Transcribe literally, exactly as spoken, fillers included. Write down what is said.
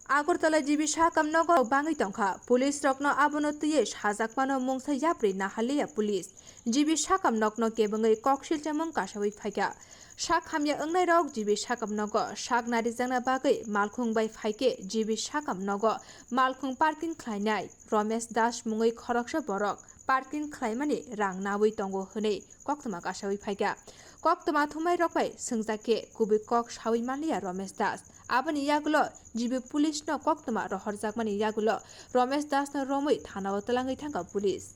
Agartala G B sakam nogo bangwi tongkha. Police rokno abono twiwi sajakmano mungsa yapri naharliya police. G B sakam nokno kebengwi koksil chamung kasawi phaikha. Sak hamya wngnai rok G B sakam nogo sak narijakna bagwi malkhung bai phaikhe G B sakam nogo malkhung parking khlainai Romesh Das mungwi khoroksa borok parking khlaimani rang nawi tongo hwnwi koktwma kasawi phaikha. Koktwma thumai rok bai swngjak khe kubui kok sawi manliya Romesh Das. Aboni yagulo G B police no koktwma rohorjakmani yagulo Romesh Das no romwi thanao twlangwi thangkha police.